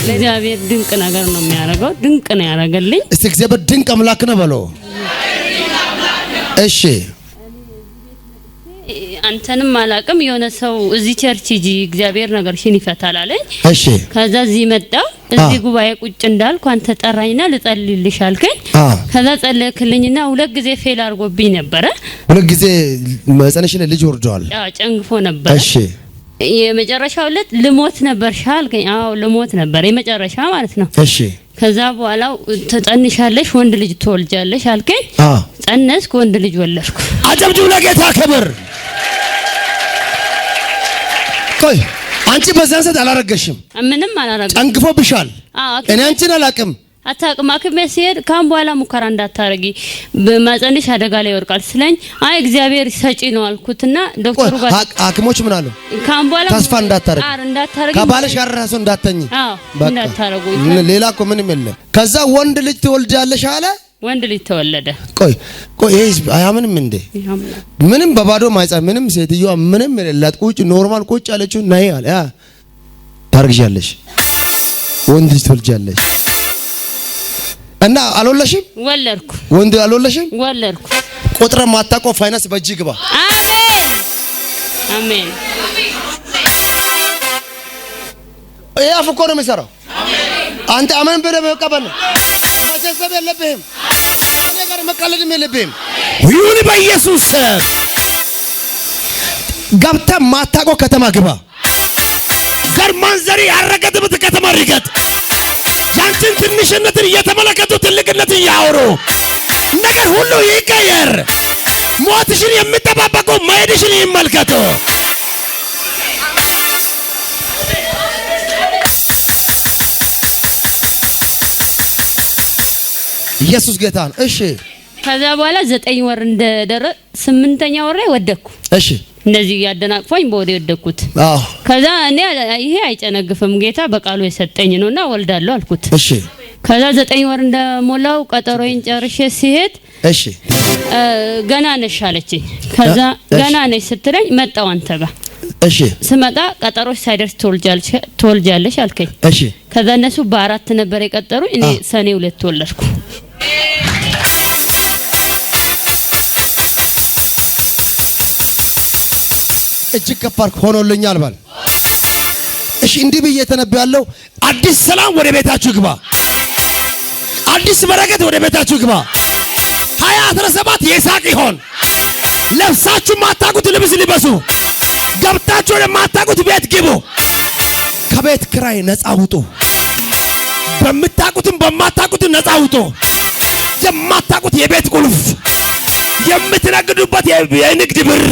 እግዚአብሔር ድንቅ ነገር ነው የሚያደርገው። ድንቅ ነው ያደረገልኝ። እስቲ እግዚአብሔር ድንቅ አምላክ ነው በሎ። እሺ አንተንም አላቅም። የሆነ ሰው እዚህ church ሂጂ እግዚአብሔር ነገርሽን ይፈታል አለኝ። እሺ ከዛ እዚህ መጣሁ። እዚህ ጉባኤ ቁጭ እንዳልኩ አንተ ጠራኝና ልጸልይልሽ አልከኝ። ከዛ ጸለይክልኝና ሁለት ጊዜ fail አድርጎብኝ ነበረ። ሁለት ጊዜ ማህፀንሽ ላይ ልጅ ወርደዋል። አዎ ጨንግፎ ነበረ። እሺ የመጨረሻው ዕለት ልሞት ነበር አልከኝ። አዎ ልሞት ነበር የመጨረሻ ማለት ነው። እሺ ከዛ በኋላ ትጸንሻለሽ፣ ወንድ ልጅ ትወልጃለሽ አልከኝ። ጸነስኩ፣ ወንድ ልጅ ወለድኩ። አጨብጭቡ ለጌታ ክብር። ቆይ አንቺ በዛን ሰዓት አላረገሽም? ምንም አላረገሽም። ጨንግፎብሻል። እኔ አንቺን አላቅም። አታውቅም። ሐኪም ቤት ሲሄድ ካሁን በኋላ ሙከራ እንዳታረጊ ማህፀንሽ አደጋ ላይ ይወድቃል ስለኝ፣ አይ እግዚአብሔር ሰጪ ነው አልኩትና ዶክተሩ ጋር ሐኪሞች ምን አሉ? ካሁን በኋላ ተስፋ እንዳታረጊ፣ ከባልሽ ጋር ራሱ እንዳተኝ፣ አዎ እንዳታረጉ፣ ሌላ እኮ ምንም የለም። ከዛ ወንድ ልጅ ትወልጃለሽ አለ። ወንድ ልጅ ተወለደ። ቆይ ቆይ ይሄ አያምንም እንዴ? ምንም በባዶ ማህፀን ምንም ሴትዮዋ ምንም የሌላት ቁጭ normal ቁጭ ያለችው ነይ አለ። ታርግዣለሽ፣ ወንድ ልጅ ትወልጃለሽ። እና አልወለሽም? ወለድኩ። ወንድ አልወለሽም? ወለድኩ። ቆጥረ ማታውቀው ፋይናንስ በእጅ ግባ። አሜን አሜን። ይሄ አፍ እኮ ነው የሚሰራው። አንተ አመን ብለህ መቀበል ነው። መሰብሰብ የለብህም። እኔ ጋር መቀለድም የለብህም። ይሁን በኢየሱስ ገብተህ ማታውቀው ከተማ ግባ። ገርማንዘሪ ያረገጥበት ከተማ ርገጥ። ያንቺን ትንሽነትን እየተመለከቱ ትልቅነትን ያወሩ። ነገር ሁሉ ይቀየር። ሞትሽን የሚጠባበቁ መሄድሽን ይመልከቱ። ኢየሱስ ጌታ ነው። እሺ ከዛ በኋላ 9 ወር እንደደረ 8ኛ ወር ላይ ወደቅኩ። እሺ እንደዚህ ያደናቅፎኝ በወደ ወደቅኩት። አዎ ከዛ እኔ ይሄ አይጨነግፍም ጌታ በቃሉ የሰጠኝ ነውና ወልዳለሁ አልኩት። እሺ ከዛ 9 ወር እንደሞላው ቀጠሮዬን ጨርሼ ሲሄድ እሺ ገና ነሽ አለችኝ። ከዛ ገና ነሽ ስትለኝ መጣሁ አንተ ጋር። እሺ ስመጣ ቀጠሮሽ ሳይደርስ ትወልጃለሽ አልከኝ። እሺ ከዛ እነሱ በ4 ነበር የቀጠሩኝ፣ እኔ ሰኔ 2 ተወለድኩ። እጅግ ከፋርክ ሆኖልኛል ባል። እሺ እንዲህ ብዬ ተነብያለሁ። አዲስ ሰላም ወደ ቤታችሁ ግባ። አዲስ በረከት ወደ ቤታችሁ ግባ። 2017 የሳቅ ይሆን። ለብሳችሁ ማታቁት ልብስ ልበሱ። ገብታችሁ ወደ ማታቁት ቤት ግቡ። ከቤት ክራይ ነፃ ውጡ። በምታቁትም በማታቁትም ነፃ ውጡ። የማታቁት የቤት ቁልፍ፣ የምትነግዱበት የንግድ ብር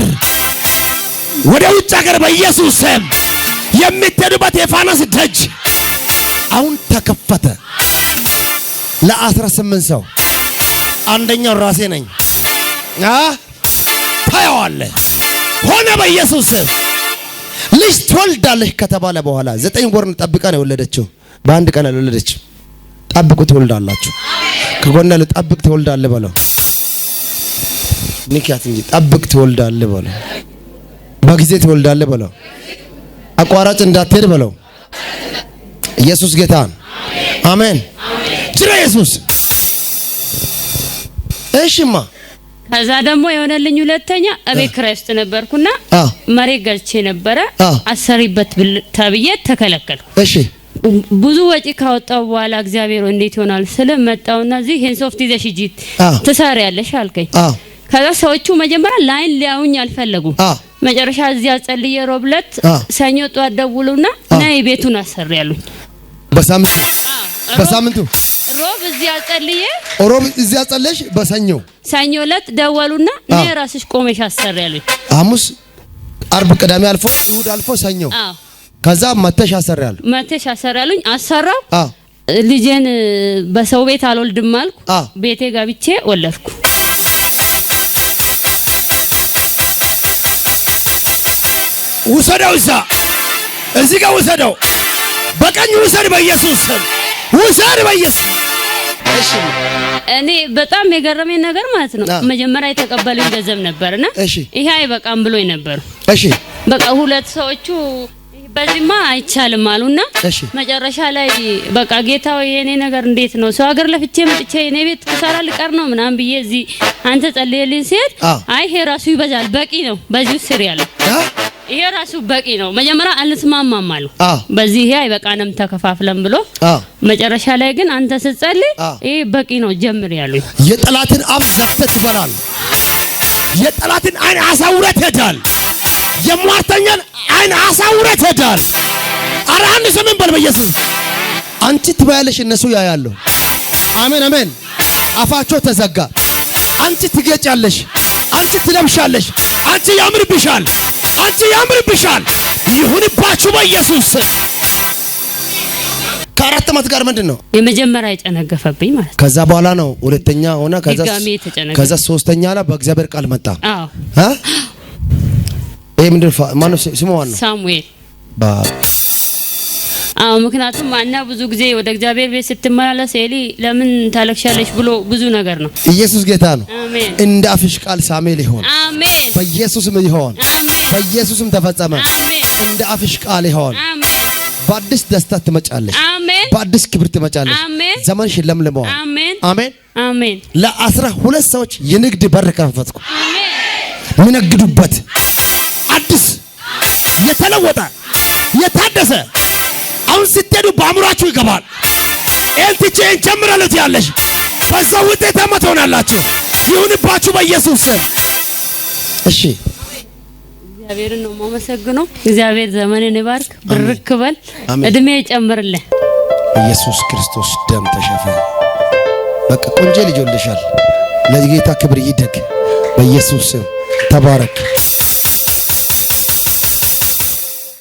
ወደ ውጭ ሀገር በኢየሱስ ስም የምትሄዱበት የፋይናንስ ደጅ አሁን ተከፈተ። ለ18 ሰው አንደኛው ራሴ ነኝ። ታየዋለህ። ሆነ በኢየሱስ ስም። ልጅ ትወልዳለህ ከተባለ በኋላ 9 ወር ጠብቃ ነው የወለደችው። በአንድ ቀን አልወለደችም። ጠብቁ ትወልዳላችሁ። ከጎና ለጠብቅ ትወልዳለህ በለው። ንኪያት እንጂ ጠብቅ ትወልዳለህ በለው። በጊዜ ትወልዳለህ በለው። አቋራጭ እንዳትሄድ በለው። ኢየሱስ ጌታ ነው። አሜን። ጅራ ኢየሱስ። እሺማ ከዛ ደግሞ የሆነልኝ ሁለተኛ እቤት ኪራይ ውስጥ ነበርኩና መሬት ገዝቼ ነበረ። አሰሪበት ተብዬ ተከለከልኩ። እሺ ብዙ ወጪ ካወጣው በኋላ እግዚአብሔር እንዴት ይሆናል ስለ መጣውና እዚህ ይሄን ሶፍት ይዘሽ ሂጂ ትሰሪያለሽ አልከኝ። ከዛ ሰዎቹ መጀመሪያ ላይን ሊያዩኝ አልፈለጉም። መጨረሻ እዚያ ጸልዬ ሮብ ዕለት ሰኞ ጠዋት ደውሉና ነይ ቤቱን አሰሪ ያሉኝ። በሳምንቱ ሮብ እዚያ ጸልዬ ሮብ እዚያ ጸልየሽ በሰኞ ሰኞ ዕለት ደወሉና ነይ ራስሽ ቆመሽ አሰሪ ያሉኝ። ሐሙስ፣ አርብ፣ ቅዳሜ አልፎ እሁድ አልፎ ሰኞ። ከዛ መተሽ አሰሪ ያሉኝ። መተሽ አሰሪ ያሉኝ። አሰራው። ልጄን በሰው ቤት አልወልድም አልኩ። ቤቴ ገብቼ ወለድኩ። ውሰደው፣ እዛ እዚህ ጋር ውሰደው፣ በቀኝ ውሰድ፣ በኢየሱስ ስም ውሰድ፣ በኢየሱስ። እሺ እኔ በጣም የገረመኝ ነገር ማለት ነው መጀመሪያ የተቀበሉኝ ገንዘብ ነበርና ይሄ አይበቃም ብሎኝ ነበር። እሺ በቃ ሁለት ሰዎቹ በዚህማ አይቻልም አሉና መጨረሻ ላይ በቃ ጌታ ሆይ የኔ ነገር እንዴት ነው? ሰው ሀገር ለፍቼ መጥቼ የኔ ቤት ክሳራ ልቀር ነው ምናምን ብዬ እዚህ አንተ ጸልየልኝ ሲሄድ አይ ይሄ ራሱ ይበዛል፣ በቂ ነው፣ በዚሁ ስር ያለው ይሄ ራሱ በቂ ነው። መጀመሪያ አልስማማም አሉ። በዚህ ይሄ አይበቃንም ተከፋፍለን ብሎ መጨረሻ ላይ ግን አንተ ስትጸልይ ይሄ በቂ ነው ጀምር ያሉኝ። የጠላትን አፍ ዘግተህ ትበላል። የጠላትን አይን አሳውረህ ትሄዳል። የሟርተኛን አይን አሳውረህ ትሄዳል። ኧረ አንድ ስምን በል በኢየሱስ። አንቺ ትበያለሽ፣ እነሱ ያያሉ። አሜን አሜን። አፋቸው ተዘጋ። አንቺ ትጌጫለሽ፣ አንቺ ትለብሻለሽ፣ አንቺ ያምርብሻል፣ አንቺ ያምርብሻል። ይሁንባችሁ በኢየሱስ። ከ4 ዓመት ጋር ምንድን ነው የመጀመሪያ የጨነገፈብኝ ማለት ከዛ በኋላ ነው ሁለተኛ ሆነ። ከዛ ሶስተኛ ላይ በእግዚአብሔር ቃል መጣ። አዎ ይሄ ምንድን ማነው ስሙ? ማነው? ሳሙኤል። አዎ ምክንያቱም አና ብዙ ጊዜ ወደ እግዚአብሔር ቤት ስትመላለስ ኤሊ ለምን ታለቅሻለሽ ብሎ ብዙ ነገር ነው። ኢየሱስ ጌታ ነው። አሜን። እንደ አፍሽ ቃል ሳሙኤል ይሆን። አሜን። በኢየሱስም ይሆን። አሜን። በኢየሱስም ተፈጸመ። አሜን። እንደ አፍሽ ቃል ይሆን። አሜን። በአዲስ ደስታ ትመጫለሽ። አሜን። በአዲስ ክብር ትመጫለሽ። አሜን። ዘመንሽ ለምልመዋል። አሜን። አሜን። አሜን። ለ12 ሰዎች የንግድ በር ከፈትኩ። አሜን። የሚነግዱበት አዲስ የተለወጠ የታደሰ አሁን ስትሄዱ በአእምሯችሁ ይገባል። ኤልቲቼ እንጀምራለት ያለሽ በዛ ውጤታማ ትሆናላችሁ። ይሁንባችሁ በኢየሱስ ስም። እሺ እግዚአብሔርን ነው የማመሰግነው። እግዚአብሔር ዘመንን ይባርክ፣ ብርክ በል፣ እድሜ ይጨምርልህ። ኢየሱስ ክርስቶስ ደም ተሸፈነ። በቃ ቆንጆ ልጅ ወልደሻል። ለጌታ ክብር ይደግ በኢየሱስ ስም። ተባረክ።